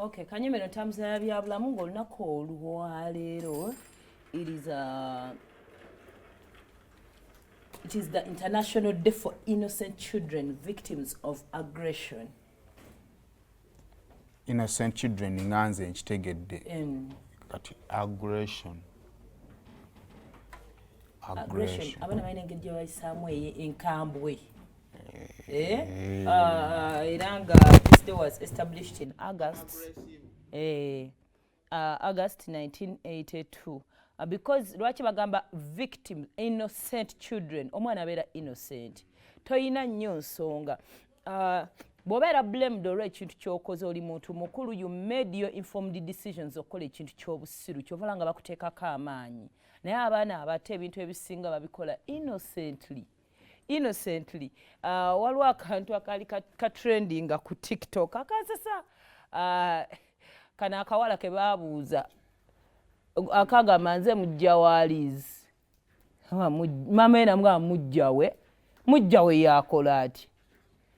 Okay, kanyemero ntambuza ya byabulamu ng'olunaku olwaleero it is the International Day for Innocent Children Victims of Aggression. Innocent children, nga nze nkitegedde. Kati aggression? Aggression, abaana balina engeri gye bayisaamu enkambwe. Eh? Era nga this day was established in August 1982, because lwaki bagamba victim innocent children? Omwana abeera innocent, toyina nnyo nsonga. Bw'obeera blamed olw'ekintu ky'okoze, oli muntu mukulu, you made your informed decisions okukola ekintu ky'obusiru, kyovala nga bakuteekako amaanyi. Naye abaana abato ebintu ebisinga babikola innocently, innocently. Waliwo akantu akaali katrendinga ku TikTok akansesa. Kano akawala ke baabuuza akagamba, "Nze mujja wa Liz." Maama ye namugamba mujja we, mujja we yakola ati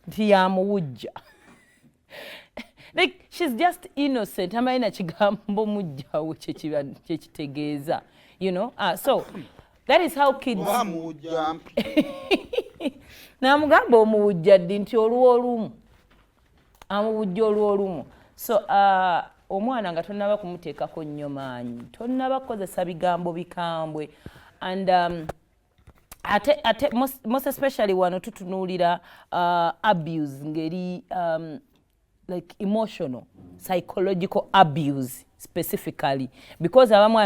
nti yamuwujja. Like, she's just innocent, amanyi na kigambo mujja we kyekitegeeza. So that is how kids Oba muwujja mpi? Namugamba omuwujja ddi? Nti olwolumu amuwujja olwolumu. So omwana nga tonnaba kumuteekako nnyo maanyi, tonnaba kukozesa bigambo bikambwe. And ate most especially wano tutunuulira abuse ngeri like emotional, psychological abuse specifically, because abamu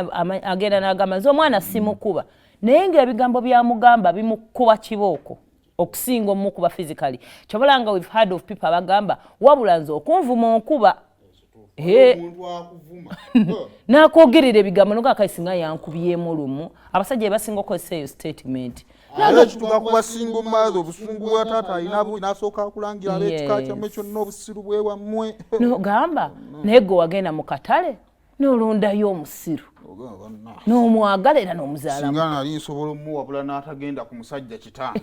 agenda n'agamba, "Nze omwana simukuba," naye ng'ebigambo byamugamba bimukuba kibooko okusinga omukuba physically. Kyobala nga we've heard of people abagamba, "Wabula nze okunvuma onkuba." Omuntu akuvuma. N'akwogerera ebigambo noga singa yankubyemu lumu. Abasajja bebasinga okukozesa eyo statement. Ate ekituuka ku basinga omumaazi, obusungu bwa taata alina nasooka akulangira ab'ekika kyammwe kyonna obusiru bwewammwe. Nogamba, naye gwe wagenda mu katale n'olondayo omusiru n'omwagala era n'omuzaalamu. Singa nali nsobola omuwabula n'atagenda ku musajja kitange.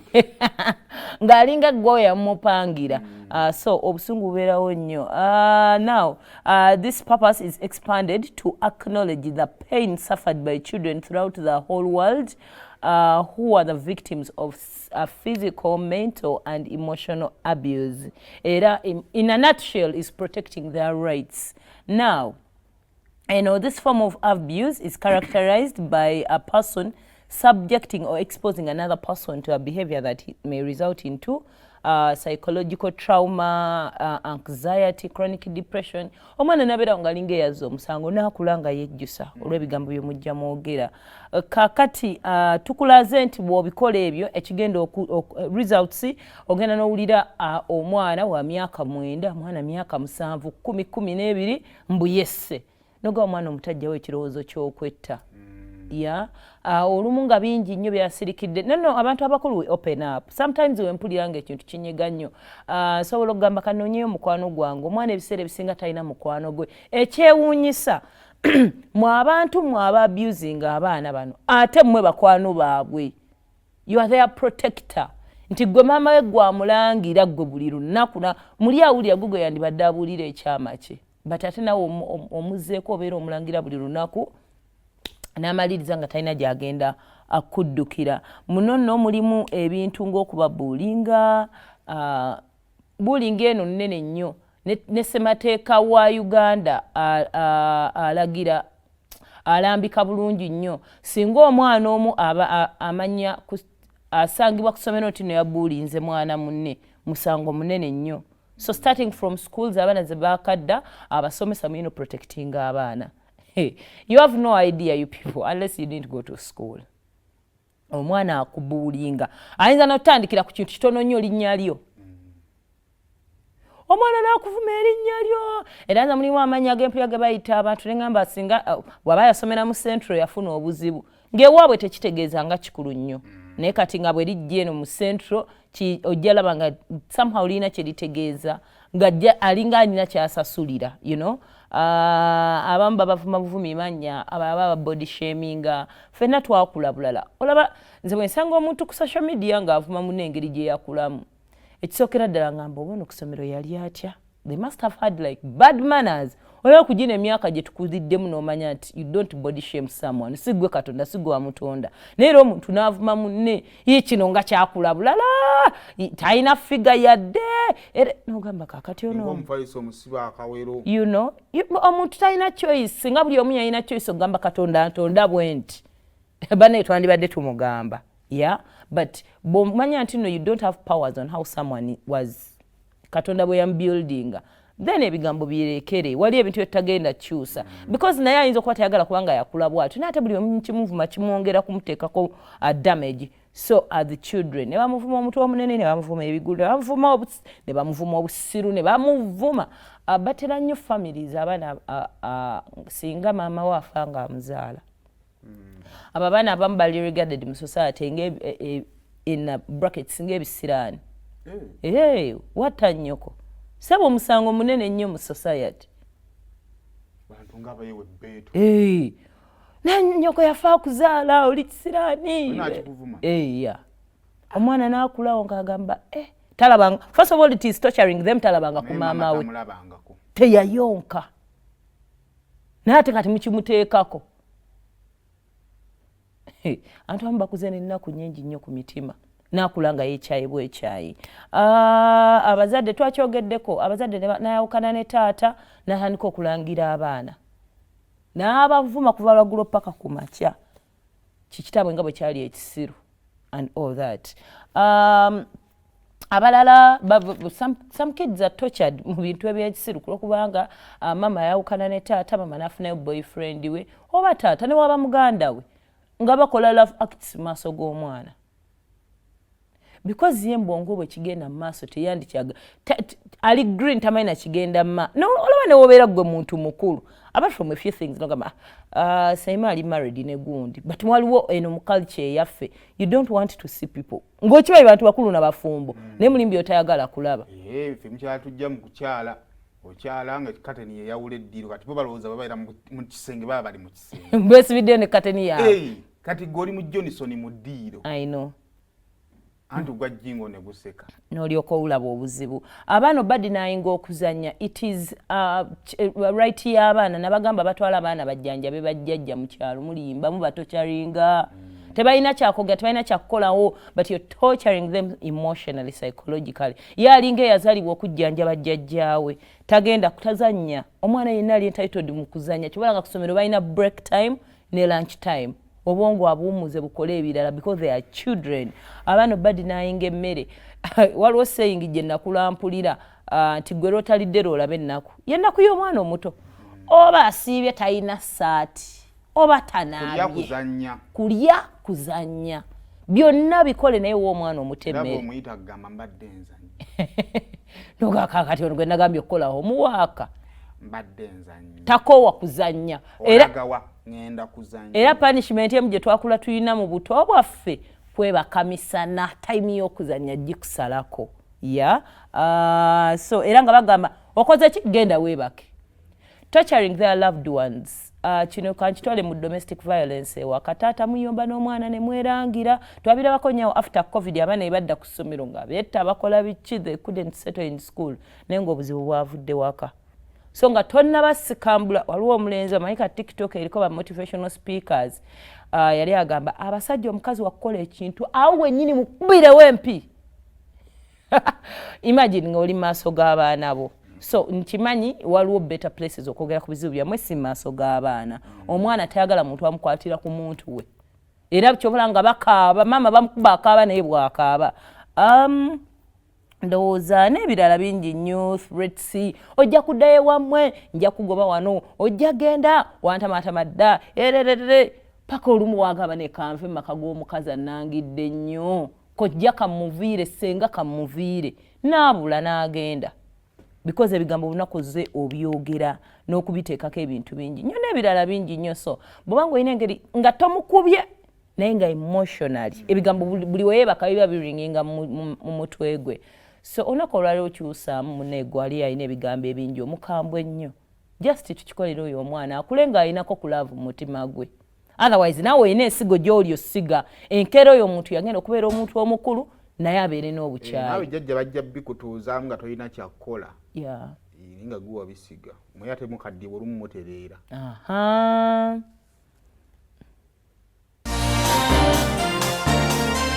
Ng'alinga gwe yamupangira. So obusungu bubeerawo nnyo. Now this purpose is expanded to acknowledge the pain suffered by children throughout the whole world who are the victims of physical, mental and emotional abuse. Era in a nutshell is protecting their rights. Now, this form of abuse is characterized by a person subjecting or exposing another person to a behavior that may result into psychological trauma, anxiety, chronic depression. Omwana nabeera nga alinga eyazza omusango n'akula nga yejjusa olw'ebigambo byemujja mwogera. Kaakati tukulaze nti bw'obikola ebyo ekigenda results, ogenda n'owulira omwana wa myaka 9, mwana myaka 7, 10, 12, mbu yesse. Noga omwana omutajjawo ekirowoozo ky'okwetta ya olumu nga bingi nnyo byasirikidde. Nono abantu abakulu, we open up sometimes. Wempulira nga ekintu kinyega nnyo, nsobola okugamba, "Kanoonyeyo mukwano gwange." Omwana ebiseera ebisinga talina mukwano gwe. Ekyewuunyisa, mwe abantu mwe aba abusing abaana bano, ate mmwe bakwano baabwe. You are their protector, nti gwe maama we, gwamulangira gwe buli lunaku muli awulira gwe gwe yandibadde abuulira ekyama kye, but ate nawe omuzzeeko obeera omulangira buli lunaku n'amaliriza nga talina gy'agenda akuddukira. Muno nno mulimu ebintu ng'okubabullyinga. Bullying eno nnene nnyo, ne ssemateeka wa Uganda alagira, alambika bulungi nnyo, singa omwana omu aba amanya asangibwa ku ssomero nti no yabullyinze mwana munne, musango munene nnyo. So starting from schools, abaana ze bakadda, abasomesa mulina protectinga abaana. Hey, you have no idea, you people, unless you didn't go to school. Omwana akubullyinga ayinza notandikira ku kintu kitono nnyo, linnya lyo. Omwana nakuvuma erinnya lyo, era nza mulimu amannya g'empya ge bayita abantu neŋamba singa bw'aba yasomera mu Central yafuna obuzibu ng'ewaabwe tekitegeeza nga kikulu nnyo, naye kati nga bwe lijja eno mu Central ojja laba nga somehow lirina kye litegeeza, nga alinga alina kyasasulira. Abamu babavuma buvumi mannya, abalala baba body shaminga. Ffenna twakula bulala. Olaba nze bwe nsanga omuntu ku social media ng'avuma munne engeri gye yakulamu, ekisookera ddala ngamba, oba ono ku ssomero yali atya? They must have had like bad manners. Olaba kugina emyaka gye tukuliddemu n'omanya nti you don't body shame someone. Si gwe Katonda, si gwe wamutonda. Naye era omuntu n'avuma munne, ye kino nga kyakula bulala, talina figure yadde, era n'ogamba kakati ono Omufaliso omusiba akawero. Omuntu talina choice. Singa buli omu yalina choice okugamba Katonda ntonda bwe nti, bannaye twandibadde tumugamba. Yeah, but bw'omanya nti no, you don't have powers on how someone was, Katonda bwe yamubuildinga, then ebigambo birekere. Wali ebintu byetutagenda kyusa, because naye ayinza okuba tayagala kubanga yakula bwatyo, naye ate buli omu kimuvuma kimwongera kumuteekako damage. So are the children, ne bamuvuma omutwe omunene, ne bamuvuma ebigulu, ne bamuvuma obusiru, ne bamuvuma. Batera nnyo families abaana, singa maama we afa nga amuzaala, abo abaana abamu bali regarded mu society nga in brackets ng'ebisiraani. Hey, watta nnyoko, saba omusango munene nnyo mu society. Bantu nga bayewa ebbeetu. Hey, nnyoko yafa akuzaala, oli kisiraani. Olina akikuvuma? Yeah. Omwana n'akulawo ng'agamba, eh, talabanga. First of all, it is torturing them. Talabanga ku Naye maama we. Tamulabangako. Teyayonka, naye ate kati mukimuteekako. Abantu abamu bakuze n'ennaku nnyingi nnyo ku mitima, naakula nga yeekyayi bwekyayi. Ah, abazadde twakyogeddeko, abazadde n'ayawukana ne taata, n'atandika okulangira abaana n'abavuma kuva lwaggulo paka ku makya, kikitaabwe nga bwe kyali ekisiru and all that. Abalala some kids are tortured mu bintu ebyekisiru kulwokubanga mama yawukana ne taata, mama n'afunayo boyfriend we oba taata ne waba muganda we nga bakola love acts mu maaso g'omwana, because ye mbwongo bwe kigenda mu maaso teyandikyaga ali green, tamanyi nakigenda ma no. Olaba newobeera gwe muntu mukulu, apart from a few things, nogamba, "Saima ali married ne gundi," but waliwo eno mu culture eyaffe, you don't want to see people ng'okibayi bantu bakulu na bafumbo, naye mulimbi otayagala kulaba. Eh, ffe mukyala tujja mu kukyala, okyala nga kateni yeyawula eddiiro. Kati bo balowooza babeera mu kisenge, baba bali mu kisenge. Bwesibiddeyo ne kateni yaabwe. Hey, kati gwe oli mu Johnson mu ddiiro. I know. Anti gwa jjingo ne guseka. N'olyoka olaba obuzibu. Abaana obadinayinga okuzannya, it is right y'abaana. Nabagamba batwala abaana bajjanjabe bajjajja mu kyalo, mulimba mubatorturinga. Tebalina kyakoga, tebalina kyakukolawo, but you're torturing them emotionally, psychologically. Ye alinga eyazaalibwa okujjanjaba jjajjaawe, tagenda tazannya. Omwana yenna ali entitled mu kuzannya. Kibala nga ku ssomero balina break time ne lunch time, obwongo abuwumuze bukole ebirala, because they are children. Abaana obadinayinga emmere, waliwo saying gye nakula mpulira, nti gwe lwotalidde lwolaba ennaku. Yennaku y'omwana omuto, oba asiibye talina saati oba kulya, tanaabye. Kuzannya. Kulya, kuzannya, byonna bikole, naye wa omwana omuto era emmere. Bw'omuyita kugamba mbadde nzannya. Nogakakati ono gwe nagambye okukolawo omuwaaka. Mbadde nzannya. Takoowa kuzannya era. Olagawa? Ŋŋenda kuzannya. Era punishment emu gye twakula tulina mu buto bwaffe kwebaka misana, time y'okuzannya gikusalako ya so era nga bagamba okoze ki, genda weebake. Torturing their loved ones, kino kankitwale mu domestic violence. Ewaka taata muyomba n'omwana ne mwerangira. Twabirabako nnyawo after COVID, abaana ebadda ku ssomero nga betta, bakola biki, they couldn't settle in school, naye ng'obuzibu bwavudde waka. So nga tonnabasikambula, waliwo omulenzi amanyi ka TikTok eriko ba motivational speakers, yali agamba abasajja, omukazi wakukola ekintu awo wennyini mukubirewo empi. Imagine nga oli maaso g'abaana bo. So nkimanyi waliwo better places okwogera ku bizibu byammwe, si maaso g'abaana. Omwana tayagala muntu amukwatira ku muntu we, era kyobula nga bakaaba, maama bamukuba akaaba, naye bwakaaba. Ndowooza n'ebirala bingi nnyo, threats: ojja kuddayo ewammwe, nja kugoba wano, ojja genda wantamatama dda ererere, paka olumu wagamba nekanve mu maka g'omukazi annangidde nnyo, kojja kamuviire, senga kamuviire, naabula n'agenda, because ebigambo olunaku ze obyogera n'okubiteekako ebintu bingi nnyo n'ebirala bingi nnyo. So bw'obanga olina engeri nga tomukubye, naye nga emotionally ebigambo buli weyeebaka biba biringinga mu mutwe gwe. So olunaku olwaliro okyusaamu muneegwe ali alina ebigambo ebingi, omukambwe ennyo, just tukikolera oyo omwana akule ng'alinako ku love mu mutima gwe. Otherwise naawe olina ensigo gy'oli osiga enkeera oyo omuntu yagenda okubeera omuntu omukulu, naye abeere naawe n'obukyayi. Jjajja bajja bikutuuzaamu nga tolina kyakukola. Yeah. Naye nga gwe wabisiga, mwe ate mukaddiwa, olumu mutereera. Aha.